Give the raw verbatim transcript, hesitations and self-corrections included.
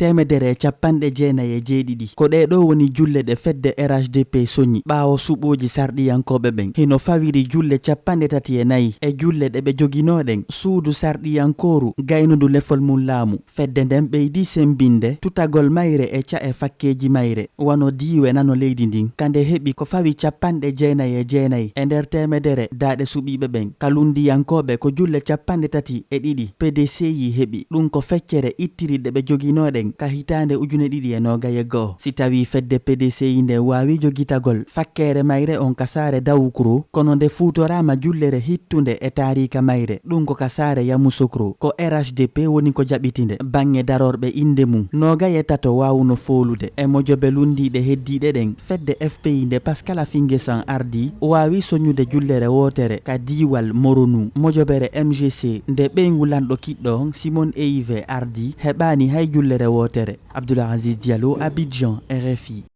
teemedere e capanɗe jeenayi e jeeɗiɗi. Ko ɗee ɗoo woni julle ɗe fedde R H D P soñi ɓaawo suɓooji sarɗiyankooɓe ɓen. Hino fawiri julle capanɗe tati e nayi e julle ɗe ɓe joginoo ɗen suudu sarɗiyankooru gaynundu lefol mum laamu. Fedde nden ɓeydii semmbinde tutagol mayre e ca'e fakkeeji mayre, wano diiwe nano leydi ndin. Ka nde heɓi ko fawi capanɗe jeenayi e jeenayi e nder teemedere daaɗe suɓiiɓe ɓen. Ka lunndiyankooɓe ko julle capanɗe tati e ɗiɗi P D C I heɓi. Ɗum ko feccere ittiri ɗe ɓe joginoo ɗen ka hitaande ujune ɗiɗi e noogay e go'o. Si tawii fedde P D C I nden waawi jogitagol fakkeere mayre on ka saare Dawukro, kono nde fuutoraama jullere hittunde e taariika mayre, ɗum ko ka saare Yamoussoukro, ko R H D P woni ko jaɓiti nde. Baŋŋe darorɓe innde mum noogay e tato waawuno foolude. E mojobe lunndiiɗe heddiiɗe ɗen, fedde F P I nde Pascal Affi N'Guessan ardii, waawi soñude jullere wootere ka diiwal Moronou. Mojobere M G C nde ɓeyngu lanɗo kiɗɗo on, Simon Éyivé, ardii, heɓaani hay jullere wootere. Abdoul Aziz Diallo, Abidjan, R F I.